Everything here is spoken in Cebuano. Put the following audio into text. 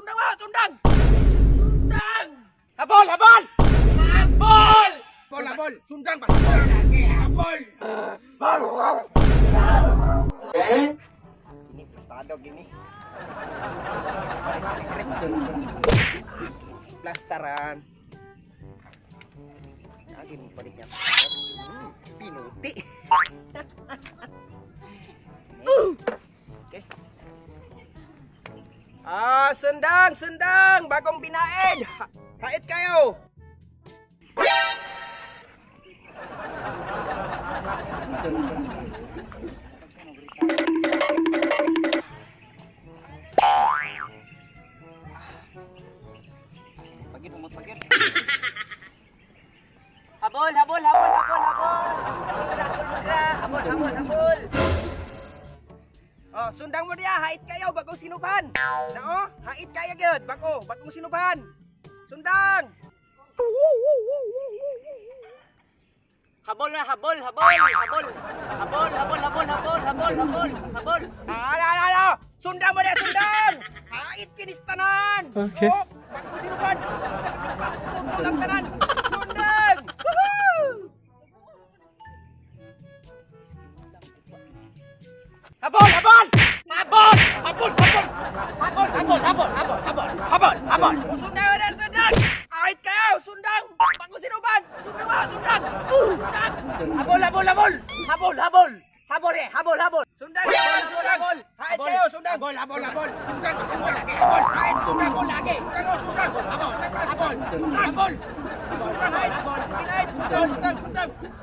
Sundang ba? Sundang! Sundang! Habol, habol! Habol! Habol, habol. Sundang ba? Habol! Lagi, habol. Ini plastado gini. Balik, balik, balik. Plastaran. Lagi mo balik niya. Pinuti. Okay. Ah, sundang, sundang, bagong binain. Hait kayo. Pagin, umot pagin. Habol, habol, habol, habol, habol. Habol, habol, habol, habol, habol. Oh, sundang mo diya, hait kayo bagong sinuban. Nao, hait kayo gyud, bago, bagong sinuban. Sundang. Habol na, habol, habol, habol. Habol, habol, habol, habol, habol, habol, habol. Ala, ala, ala. Sundang mo diya, sundang. Hait kinis tanan. Okay. Oh, bagong sinuban. Isa ka tigpas, punto lang tanan. Sundang. Woohoo! Habol, habol! Habol! Habol, habol! Habol, habol, habol, habol, habol, habol, habol. Oh, sundang na, sundang! Ahit kayo! Sundang! Bagong sinuban! Sundang ba? Sundang! Sundang! Habol, habol, habol. Habol, habol. Habol eh, habol, habol. Sundang! Sundang! Sundang! Hait kayo! Sundang! Habol, habol, habol. Sundang! Habol lagi, habol. Hait! Sundang! Habol lagi. Sundang! Oh, sundang! Habol, Sundang! habol, Sundang! habol. Sundang! Hait! Habol. Hait! Sundang! Sundang! Sundang! Sundang!